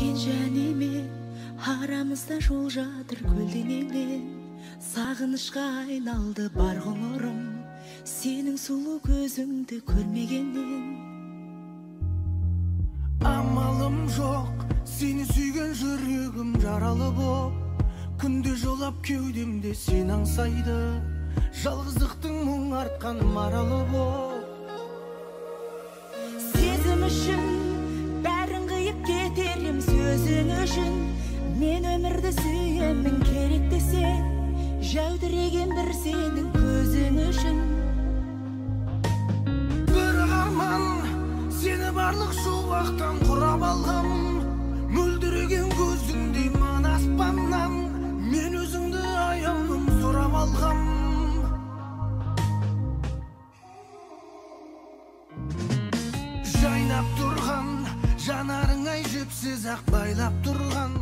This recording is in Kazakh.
Сен және мен арамызда жол жатыр көлденеңнен. Сағынышқа айналды бар ғұмырым, сенің сұлу көзіңді көрмегеннен. Амалым жоқ, сені сүйген жүрегім жаралы боп, күнде жолап кеудемде сен аңсайды, жалғыздықтың мұң артқан маралы боп. Сезім үшін бәрін қиып кетер ем, сөзің үшін мен өмірді сүйемін, керек десе жәудіреген бір сенің көзің үшін. Бір арман, сені барлық шуақтан құрап алғам, мөлдіреген көзіңдей мына аспаннан, мен өзіңді аяулым сұрап алғам. Жайнап тұрған жанарың ай жіпсіз ақ байлап тұрған,